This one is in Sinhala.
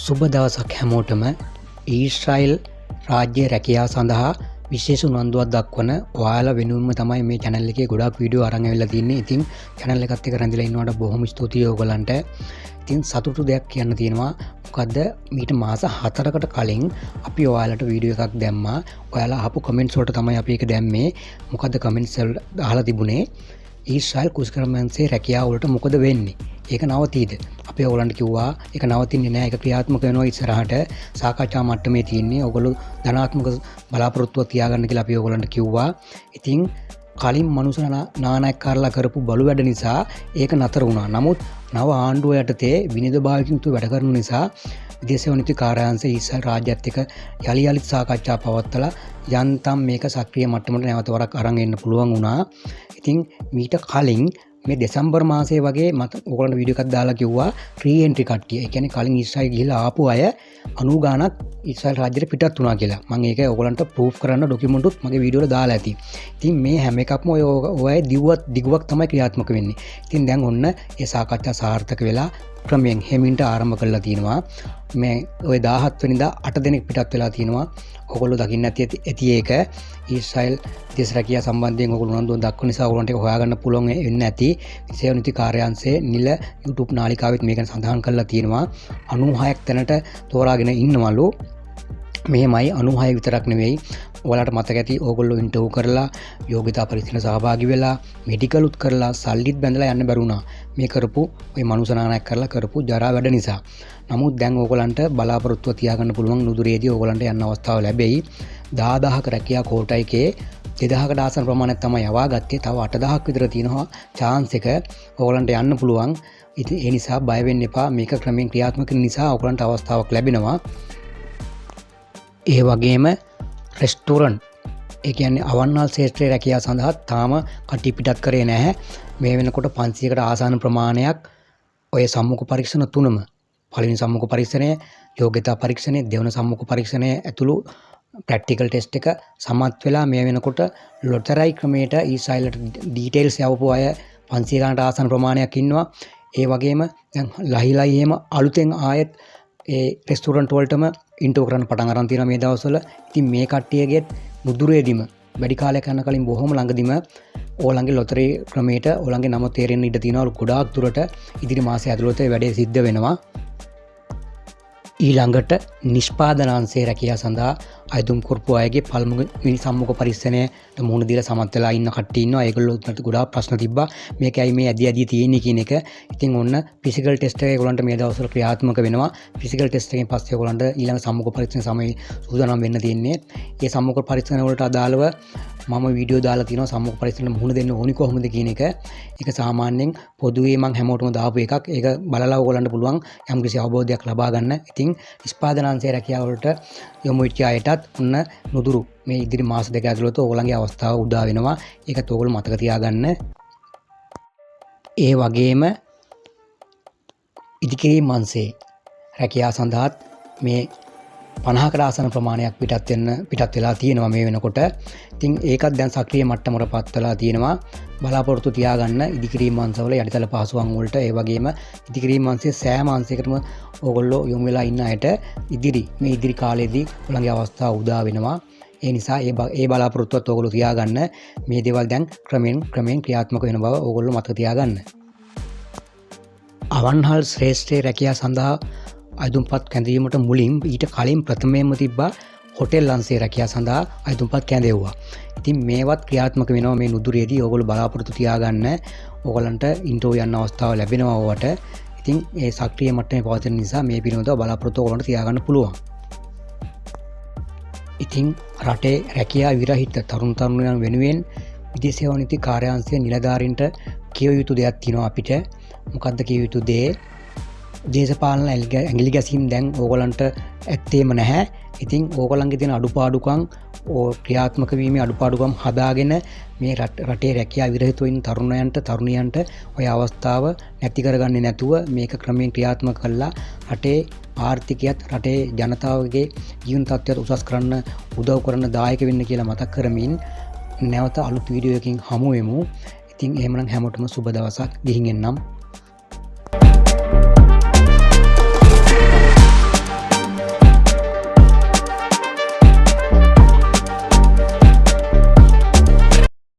සුබ දවසක් හැමෝටම. ඊශ්‍රායල් රාජ්‍ය රැකියාව සඳහා විශේෂ උනන්දුවක් දක්වන ඔයාලා වෙනුවෙන්ම තමයි මේ channel එකේ ගොඩාක් වීඩියෝ අරන් ඇවිල්ලා තින්නේ. ඉතින් channel එකත් එක්ක රැඳිලා ඉන්නවට බොහොම ස්තුතියි ඔයගොල්ලන්ට. ඉතින් සතුටු දෙයක් කියන්න තියෙනවා. මොකද්ද, මීට මාස 4කට කලින් අපි ඔයාලට වීඩියෝ එකක් දැම්මා. ඔයාලා අහපු කමෙන්ට්ස් වලට තමයි අපි ඒක දැම්මේ. මොකද්ද කමෙන්ට්ස් වල අහලා තිබුණේ? ඊශ්‍රායල් කුෂ්කර්මාංශයේ රැකියාව වලට මොකද වෙන්නේ? ඒක නවතීද? අපි ඔයගොල්ලන්ට කිව්වා ඒක නවතින්නේ නෑ, ඒක ක්‍රියාත්මක වෙනවා ඉස්සරහට, සාකච්ඡා මට්ටමේ තියෙන්නේ. ඔයගොල්ලෝ ධනාත්මක බලාපොරොත්තුවක් තියාගන්න කියලා අපි ඔයගොල්ලන්ට කිව්වා. ඉතින් කලින් මනුෂ්‍ය නානායක්කාරලා කරපු බලු වැඩ නිසා ඒක නතර වුණා. නමුත් නව ආණ්ඩුව යටතේ විනෝද භාවයකින් යුතුව වැඩ කරන නිසා විදේශ සේවා නීති කාර්යාංශය ඊශ්‍රායල් රාජ්‍යත් එක්ක යලි යලිත් සාකච්ඡා පවත්වලා යන්තම් මේක සක්‍රිය මට්ටමට නැවත වරක් අරන් එන්න පුළුවන් වුණා. ඉතින් මීට කලින් මේ දෙසැම්බර් මාසයේ වගේ මට ඔයගොල්ලන්ට වීඩියෝ එකක් දාලා කිව්වා රී එන්ට්‍රි කට්ටිය, ඒ කියන්නේ කලින් ඊශ්‍රායල් ගිහිල්ලා ආපු අය 90 ගාණක් ඊශ්‍රායල් රාජ්‍යයට පිටත් වුණා කියලා. මම ඒක ඔයගොල්ලන්ට ප්‍රූෆ් කරන්න ඩොකියුමන්ට් මගේ වීඩියෝ වල දාලා ඇති. ඉතින් මේ හැම එකක්ම ඔය ඔය දිගුවක් තමයි ක්‍රියාත්මක වෙන්නේ. ඉතින් දැන් ඔන්න ඒ සාකච්ඡා සාර්ථක වෙලා ක්‍රමයෙන් හෙමින්ට ආරම්භ කරලා තිනවා. මේ ඔය 17 වෙනිදා 8 දෙනෙක් පිටත් වෙලා තිනවා. ඔයගොල්ලෝ දකින්න ඇති ඒක. ඊශ්‍රායල් විදේශ රැකියා සම්බන්ධයෙන් ඔයගොල්ලෝ උනන්දුවක් දක්වන නිසා ඔයගොල්ලන්ට ඒක හොයාගන්න පුළුවන් වෙන්න ඇති. සේවා නීති කාර්යාංශයේ නිල YouTube නාලිකාවෙත් මේක සඳහන් කරලා තියෙනවා. 96ක් තැනට තෝරාගෙන ඉන්නවලු. මෙහෙමයි, 96 විතරක් නෙවෙයි. ඔයාලට මතක ඇති ඕගොල්ලෝ ඉන්ටර්වයුව කරලා, යෝග්‍යතා පරීක්ෂණ සහභාගී වෙලා, මෙඩිකලුත් කරලා, සල්ලිත් බැඳලා යන්න බැරුණා. මේ කරපු ඔය මනුෂ්‍ය නානායක්කාරලා කරලා කරපු ජරා වැඩ නිසා. නමුත් දැන් ඕගොල්ලන්ට බලාපොරොත්තුව තියාගන්න පුළුවන්, නුදුරේදී ඕගොල්ලන්ට යන්න අවස්ථාව ලැබෙයි. 10,000ක රැකියා කෝටා එකේ 2000කට ආසන්න ප්‍රමාණයක් තමයි යවා ගත්තේ. තව 8000ක් විතර තියෙනවා චාන්ස් එක ඕගොල්ලන්ට යන්න පුළුවන්. ඉතින් ඒ නිසා බය වෙන්න එපා. මේක ක්‍රමයෙන් ක්‍රියාත්මක වෙන නිසා ඕගොල්ලන්ට අවස්ථාවක් ලැබෙනවා. ඒ වගේම රෙස්ටෝරන්ට්, ඒ කියන්නේ අවන්හල් ක්ෂේත්‍රයේ රැකියාව සඳහා තාම කට්ටිය පිටත් කරේ නැහැ. මේ වෙනකොට 500කට ආසන්න ප්‍රමාණයක් ඔය සම්මුඛ පරීක්ෂණ තුනම, පළවෙනි සම්මුඛ පරීක්ෂණය, යෝග්‍යතා පරීක්ෂණය, දෙවන සම්මුඛ පරීක්ෂණය ඇතුළු ප්‍රැක්ටිකල් ටෙස්ට් එක සමත් වෙලා මේ වෙනකොට ලොතරැයි ක්‍රමයට ඊශ්‍රායලට ඩීටේල්ස් යවපු අය 500 ගානට ආසන්න ප්‍රමාණයක් ඉන්නවා. ඒ වගේම දැන් ලහි ලහි එහෙම අලුතෙන් ආයෙත් ඒ රෙස්ටෝරන්ට් වලටම ඉන්ටර්වයුව කරන්න පටන් අරන් තියෙනවා මේ දවස්වල. ඉතින් මේ කට්ටියගෙත් නුදුරේදීම වැඩි කාලයක් යන කලින් බොහොම ළඟදිම ඕලන්ගේ ලොතරැයි ක්‍රමයට ඕලන්ගේ නම තේරෙන්න ඉඩ තියෙනවා. ගොඩාක් දුරට ඉදිරි මාසය ඇතුළත වැඩේ සිද්ධ වෙනවා. ඊළඟට නිෂ්පාදනාංශයේ රැකියාව සඳහා අයදුම් කරපු අයගේ පළමුවෙනි සම්මුඛ පරීක්ෂණයට මුහුණ දීලා සමත් වෙලා ඉන්න කට්ටිය ඉන්නවා. ඒගොල්ලෝට ගොඩාක් ප්‍රශ්න තිබ්බා. මේක ඇයි මේ ඇදි ඇදි තියෙන්නේ කියන එක. ඉතින් ඔන්න ෆිසිකල් ටෙස්ට් එක ඒගොල්ලන්ට මේ දවස්වල ක්‍රියාත්මක වෙනවා. ෆිසිකල් ටෙස්ට් එකෙන් පස්සේ ඒගොල්ලන්ට ඊළඟ සම්මුඛ පරීක්ෂණ සමය සූදානම් වෙන්න තියෙන්නේ. ඒ සම්මුඛ පරීක්ෂණ වලට අදාළව මම වීඩියෝ දාලා තියෙනවා, සම්මුඛ පරීක්ෂණයට මුහුණ දෙන්න ඕනි කොහොමද කියන එක. ඒක සාමාන්‍යයෙන් පොදුවේ මං හැමෝටම දාපු එකක්. ඒක බලලා ඔයගොල්ලන්ට පුළුවන් යම්කිසි අවබෝධයක් ලබා ගන්න. ඉතින් නිෂ්පාදනාංශයේ රැකියාව වලට යොමු වෙච්ච අයටත් ඔන්න නුදුරු මේ ඉදිරි මාස දෙක ඇතුළත ඔයගොල්ලන්ගේ අවස්ථාව උදා වෙනවා. ඒකත් ඔයගොල්ලෝ මතක තියාගන්න. ඒ වගේම ඉදිකිරීම් අංශයේ රැකියාව සඳහාත් මේ 50කට ආසන්න ප්‍රමාණයක් පිටත් වෙලා තියෙනවා මේ වෙනකොට. ඉතින් ඒකත් දැන් සක්‍රිය මට්ටමට පත් වෙලා තියෙනවා. බලාපොරොත්තු තියාගන්න ඉදිකිරීම් අංශවල යටිතල පහසුකම් වලට, ඒ වගේම ඉදිකිරීම් අංශයේ සෑම අංශයකටම ඕගොල්ලෝ යොමු වෙලා ඉන්න අයට මේ ඉදිරි කාලයේදී ඔයගොල්ලන්ගේ අවස්ථාව උදා වෙනවා. ඒ නිසා ඒ බලාපොරොත්තුවත් ඕගොල්ලෝ තියාගන්න. මේ දේවල් දැන් ක්‍රමෙන් ක්‍රමෙන් ක්‍රියාත්මක වෙන බව ඕගොල්ලෝ මතක තියාගන්න. අවන්හල් ශ්‍රේෂ්ඨයේ රැකියාව සඳහා අයදුම්පත් කැඳවීමට මුලින් ඊට කලින් ප්‍රථමයෙන්ම තිබ්බා හොටෙල් අංශයේ රැකියාව සඳහා අයදුම්පත් කැඳෙව්වා. ඉතින් මේවත් ක්‍රියාත්මක වෙනවා මේ නුදුරේදී. ඕගොල්ලෝ බලාපොරොත්තු තියාගන්න. ඕගොල්ලන්ට ඉන්ටර්වයුව යන්න අවස්ථාව ලැබෙනවා ඕවට. ඉතින් ඒ සක්‍රිය මට්ටමේ පවතින නිසා මේ පිළිබඳව බලාපොරොත්තු ඕගොල්ලන්ට තියාගන්න පුළුවන්. ඉතින් රටේ රැකියා විරහිත තරුණ තරුණියන් වෙනුවෙන් විදේශ සේවා නීති කාර්යාංශයේ නිලධාරීන්ට කිව යුතු දෙයක් තියෙනවා අපිට. මොකද්ද කිව යුතු දේ? දේශපාලන ඇඟිලි ගැසීම් දැන් ඕගොල්ලන්ට ඇත්තේම නැහැ. ඉතින් ඕගොල්ලන්ගේ තියෙන අඩුපාඩුකම් ක්‍රියාත්මක වීමේ අඩුපාඩුකම් හදාගෙන මේ රටේ රැකියා විරහිතව ඉන්න තරුණයන්ට තරුණියන්ට ඔය අවස්ථාව නැති කරගන්නේ නැතුව මේක ක්‍රමයෙන් ක්‍රියාත්මක කරලා රටේ ආර්ථිකයත් රටේ ජනතාවගේ ජීවන තත්ත්වයත් උසස් කරන්න උදව් කරන දායක වෙන්න කියලා මතක් කරමින් නැවත අලුත් වීඩියෝ එකකින් හමු වෙමු. ඉතින් එහෙමනම් හැමෝටම සුබ දවසක්. ගිහින් එන්නම්.